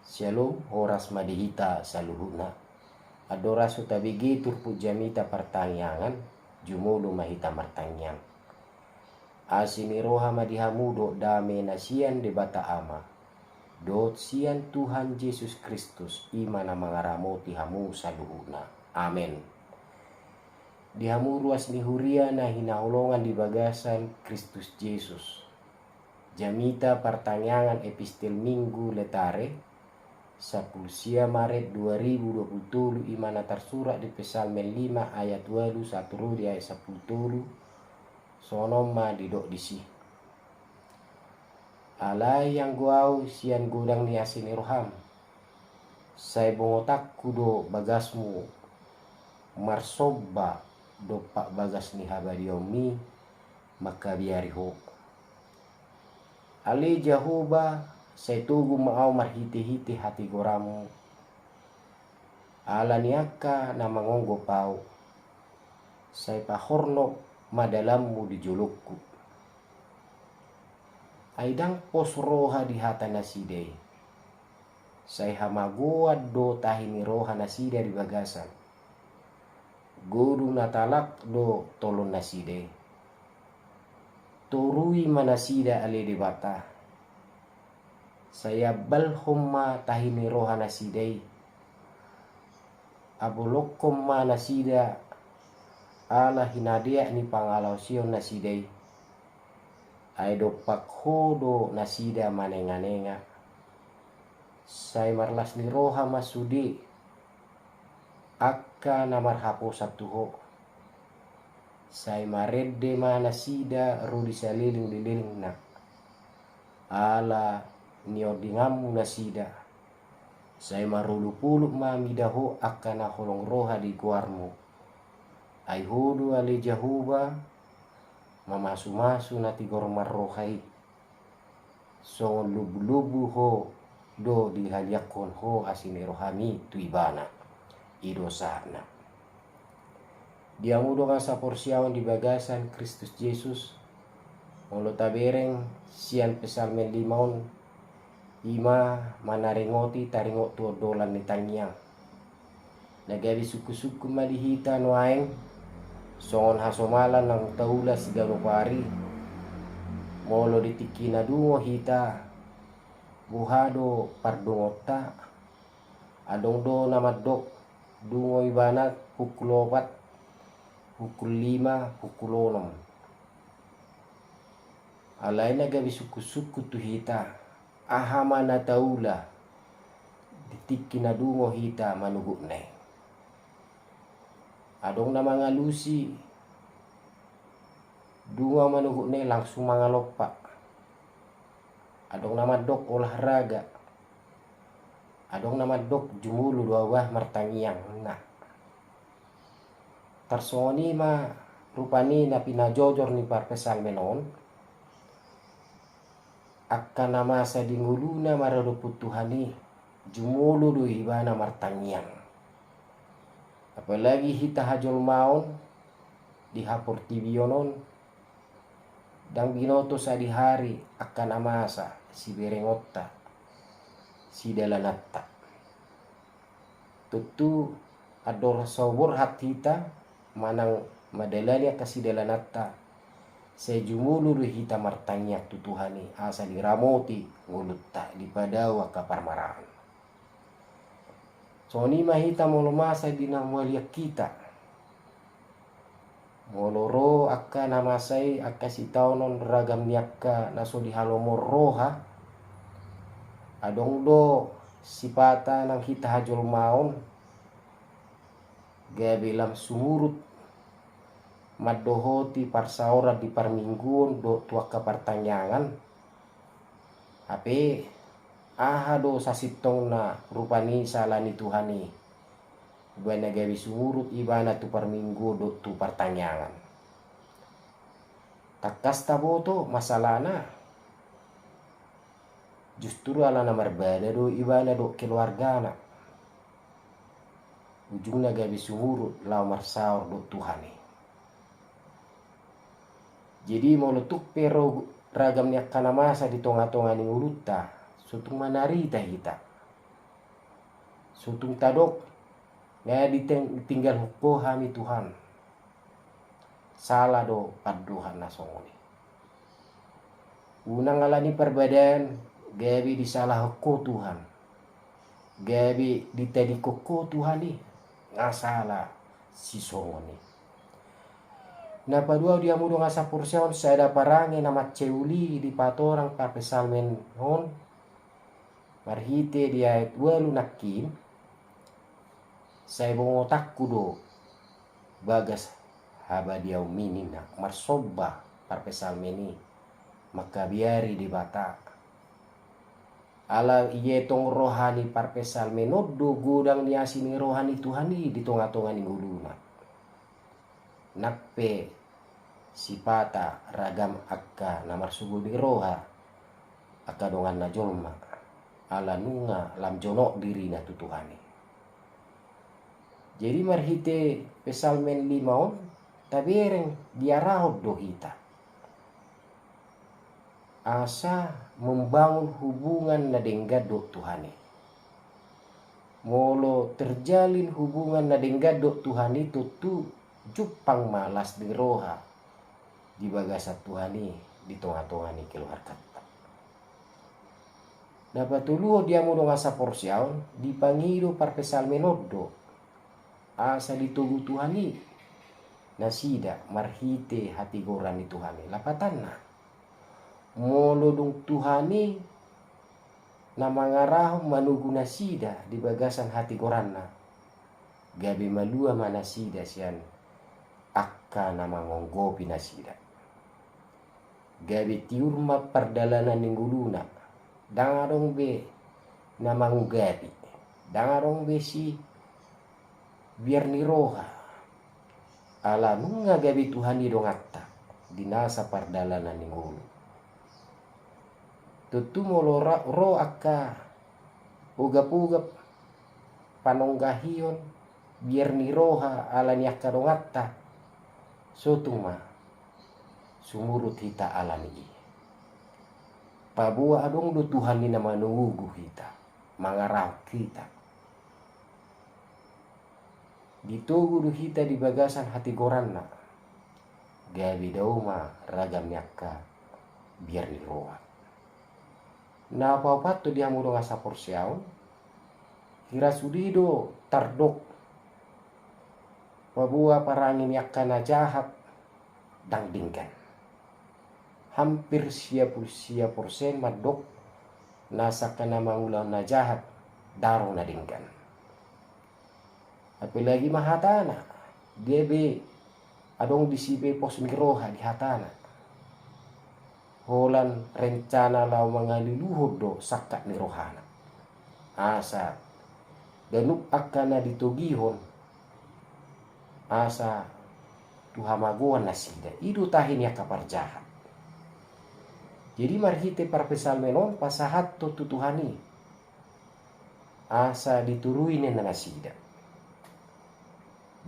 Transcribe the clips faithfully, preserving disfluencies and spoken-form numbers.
Syalom, horas ma di hita saluhutna. Andorang so tabege turpuk jamita partangiangan, jumolo ma hita martangiang. Asi ni roha ma di hamu dohot dame na sian Debata Ama dohot sian Tuhan Jesus Kristus, i ma na mangaramoti hamu saluhutna. Amen. Di hamu ruas ni huria na hinaholongan di bagasan Kristus Jesus. Jamita partangiangan Epistel Minggu Letare, sampulu sia Maret dua ribu dua pulu tolu, i ma na tarsurat di Psalmen lima ayat ualu sahat tu ro di ayat sampulu tolu, songon on ma didok disi. Alai anggo ahu sian godang ni asi ni roham, sai bongotanku do bagasmu marsomba dompak bagas ni habadiaonmi mangkabiari ho. Ale Jahowa, sai togu ma ahu marhitehite hatigoranmu. Ala ni angka na mangonggop ahu, sai pahornop ma dalanmu di jolongku. Ai ndang pos roha di hata nasida i, sai hamagoan do tahi ni roha nasida di bagasan. Godung na talak do tolon nasida i. Torui ma nasida ale Debata. Sai ambalhon ma tahi ni roha nasida i. Abolokkon ma nasida ala hinadeak ni pangalaosion nasida i. Ai dompak ho do nasida manenganenga. Sai marlas ni roha ma sude angka na marhaposan tu ho. Sai marende ma nasida ro di saleleng ni lelengna. Ala niondinganmu nasida, sai marolopolop ma mida ho angka na holong roha di goarmu. Ai ho do ale Jahowa, mamasumasu na tigor marroha i. Songon lumbulumbu ho do dihaliangkon ho asi ni rohami tu ibana. I do sahatna. Di hamu dongan saporseaon di bagasan Kristus Jesus, molo tabereng sian Psalmen lima on, i ma manaringoti taringot tu ondolan ni tangiang. Na gabe sungkunsungkun ma di hita nuaeng, songon hasomalan naung taula siganup ari, molo di tingki na dungo hita, boha do pardungonta? Adong do na mandok, dungo ibana pukul opat, pukul lima, pukul onom. Alai na gabe sungkunsungkun tu hita, aha ma na taula di tingki na dungo hita manogotna i? Adong na mangalusi, dungo manogotna i langsung mangalompa. Adong na mandok olahraga. Adong na mandok jumolo do ahu bah martangiang, ninna. Tarsongon i ma rupani na pinajojor ni parpsalmen on, angka na masa di ngoluna maradophon Tuhan i, jumolo do ibana martangiang. Apalagi hita hajolmaon di haportibion on, ndang binoto sadihari angka na masa siberengonta, sidalananta. Tontu andorang so borhat hita manang madalani angka sidalananta, sai jumolo do hita martangiang tu Tuhan i asa diramoti ngolunta, dipadao angka parmaraan. Songon i ma hita molo masa di na humaliang hita. Molo ro angka na masa i, angka sitaonon ragam ni angka na so dihalomohon roha, adong do sipata nang hita hajolmaon gabe lam sumurut mandohoti parsaoran di parmingguon dohot tu angka partangiangan. Hape aha do sasintongna rupani sala ni Tuhan i, umbahen na gabe sumurut ibana tu parmingguon dohot tu partangiangan? Tangkas taboto masalana, justru ala na marbada do ibana dohot keluargana. Ujungna gabe sumurut laho marsaor dohot Tuhan i. Jadi molo tung pe ro ragam ni angka na masa di tongatonga ni ngolunta, so tung manarita hita. Sotung tadok, nga ditinggalhon Ho hami Tuhan. Sala do pandohan na songon i. Unang ala ni parbadaan gabe disalahon Ho Tuhan, gabe ditadingkon Ho Tuhan i, nga sala sisongon i. Na paduahon di hamu dongan saporseaon, sada parange na mansai uli dipatorang parpsalmen on marhite di ayat ualu nangkin. Sai bongotanku do bagas habadiaonmi ninna, marsomba parpsalmen i, mangkabiari Debata. Ala ietong roha ni parpsalmen on do godang ni asi ni roha ni Tuhan i di tongatonga ni ngoluna. Nang pe sipata ragam angka na marsogo ni roha angka donganna jolma, ala nunga lam jonok dirina tu Tuhan i. Jadi marhite Psalmen lima on tabereng diarahon do hita asa membangun hubungan na denggan dohot Tuhan i. Molo terjalin hubungan na denggan dohot Tuhan i, tontu jumpang ma las ni roha di bagasan Tuhan i di tongatonga ni keluarganta. Na patoluhon di hamu dongan saporseaon, dipangido parpsalmen on do asa ditogu Tuhan i nasida marhite hatigoran ni Tuhan i. Lapatanna, molo dung Tuhan i na mangarahon manogu nasida di bagasan hatigoranna, gabe malua ma nasida sian angka na mangonggopi nasida. Gabe tiur ma pardalanan ni ngoluna, ndang adong be na mangugapi, ndang adong be sibiar ni roha. Ala nunga gabe Tuhan i donganta di nasa pardalanan ni ngolu. Tontu molo ro angka ogapogap panonggahion biar ni roha ala ni angka donganta, sotung ma sumurut hita ala ni i. Paboa adong do Tuhan i na manogu hita, mangarahon hita. Ditogu do hita di bagasan hatigoranna, gabe dao ma ragam ni angka biar ni roha. Na paopathon di hamu dongan saporseaon, hira sude do tardok paboa parange ni angka na jahat ndang denggan. Hampir sia pulu sia persen mandok nasa angka na mangulahon na jahat ndang adong na denggan. Apalagi ma hatana, dia be adong disi be pos ni roha di hatana. Holan rencana laho mangaluluhon do sangkap ni rohana. Asa ganup angka na ditogihon asa tu hamagoan nasida. I do tahi ni angka parjahat. Jadi marhite parpsalmen on pasahathon tu Tuhan i asa ditorui ninna nasida.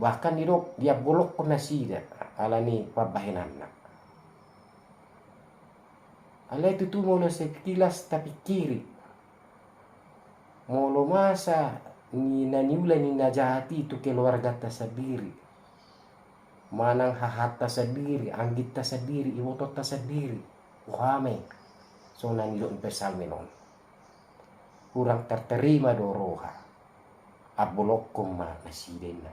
Bahkan didok diambolonghon nasida ala ni pambahenanna. Alai tutu molo sekilas tapingkiri, molo masa ni na niula ni na jahat i tu keluarganta sandiri, manang hahanta sandiri, angginta sandiri, ibotonta sandiri, boha ma i, songon na nidok ni parpsalmen on. Hurang tartarima do roha. Ambolonghon ma nasida inna.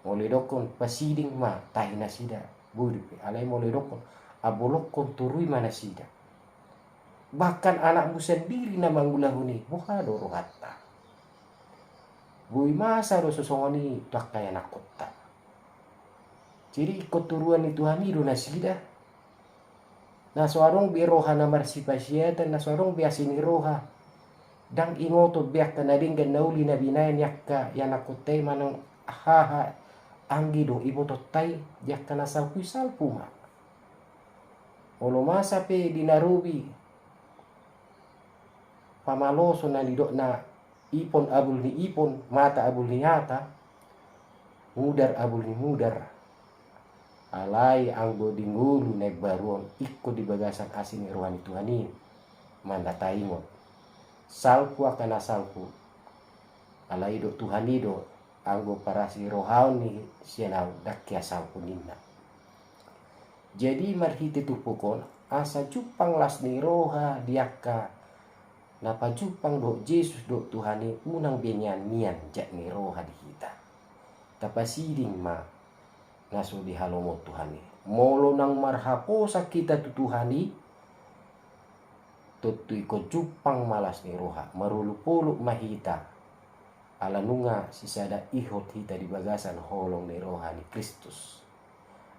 Molo idokkon pasiding ma tahi nasida, boi dope. Alai molo idokkon ambolonghon, torui ma nasida. Bahkan anakmu sandiri na mangulahon i, boha do rohanta? Boi masa do sosongon i tu angka ianakkonta. Jadi ingkon toruan ni Tuhan i do nasida. Na so adong be roha na marsipasiatan, na so adong be asi ni roha. Ndang ingoton be angka na denggan na uli na binahen ni angka ianakkonta i manang haha, anggi dohot ibotonta i, di angka na salpu i salpu ma. Olo masa pe di na robi pamaloson na nidokna, ipon abul ni ipon, mata abul ni mata, mudar abul ni mudar. Alai anggo di ngolu na imbaru on, ingkon di bagasan asi ni roha ni Tuhan i ma na taingot. Salpu angka na salpu, Alai didok Tuhan i do, anggo parasirohaon ni sian ahu ndang hea saotik ninna. Jadi marhite turpuk on, asa jumpang las ni roha di angka na pajumpang dohot Jesus dohot Tuhan i, unang be nian-nian jat ni roha di hita. Tapasiding ma na so dihalomohon Tuhan i. Molo naung marhaposan hita tu Tuhan i, tontu ingkon jumpang ma las ni roha, marolopolop ma hita. Ala nunga sisada ihot hita di bagasan holong ni roha ni Kristus.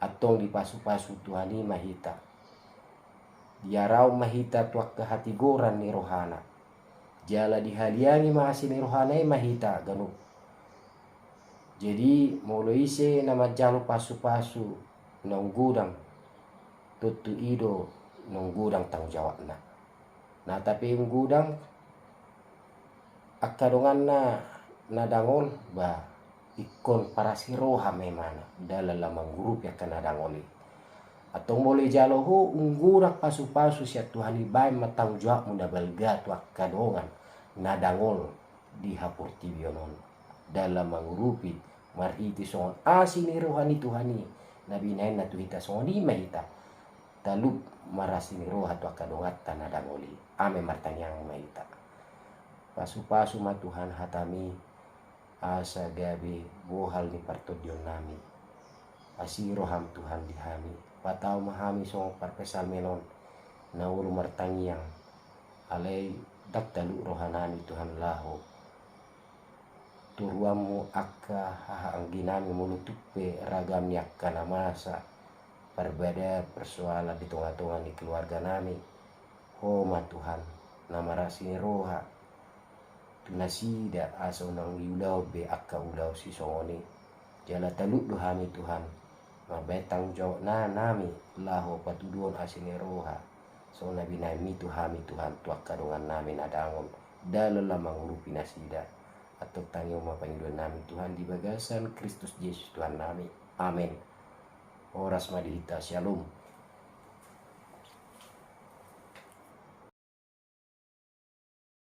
Antong dipasupasu Tuhan i ma hita. Diaraon ma hita tu angka hatigoran ni rohana. Jala dihaliangi ma asi ni rohana i ma hita ganup. Jadi molo ise na manjalo pasupasu naung godang, tontu i do naung godang tanggung jawabna. Na, tapi naung godang angka donganna na dangol, ba, ingkon parasiroha ma imana dalan lam mangurupi angka na dangol i. Antong molo ijalo ho naung godang pasupasu sian Tuhan i, baen ma tanggung jawabmu na balga tu angka dongan na dangol di haportibion on, dalan mangurupi marhite songon asi ni roha ni Tuhan i na binaenna tu hita. Songon i ma hita talup marasi ni roha tu angka donganta na dangol i. Amen. Martangiang ma hita. Pasupasu ma Tuhan hataMi, asa gabe bohal ni partondionnami. Asi rohaM Tuhan di hami. Patau ma hami songon parpsalmen on, na olo martangiang, alai ndang talup rohanami Tuhan laho toruanMu angka hahaangginami, molo tung pe ragam ni angka na masa, parbadaan, persoalan di tonga-tonga ni keluarganami. Ho ma Tuhan na marasi ni roha tu nasida, asa unang diulahon be angka ulaon sisongon i. Jala talup do hami Tuhan mambaen tanggung jawabnami laho patuduhon asi ni roha songon na binaenMi tu hami Tuhan, tu angka dongannami na dangol, dalan lam mangurupi nasida. Antong tangihon ma pangidoannami Tuhan di bagasan Kristus Jesus Tuhannami. Amen. Horas ma di hita. Syalom.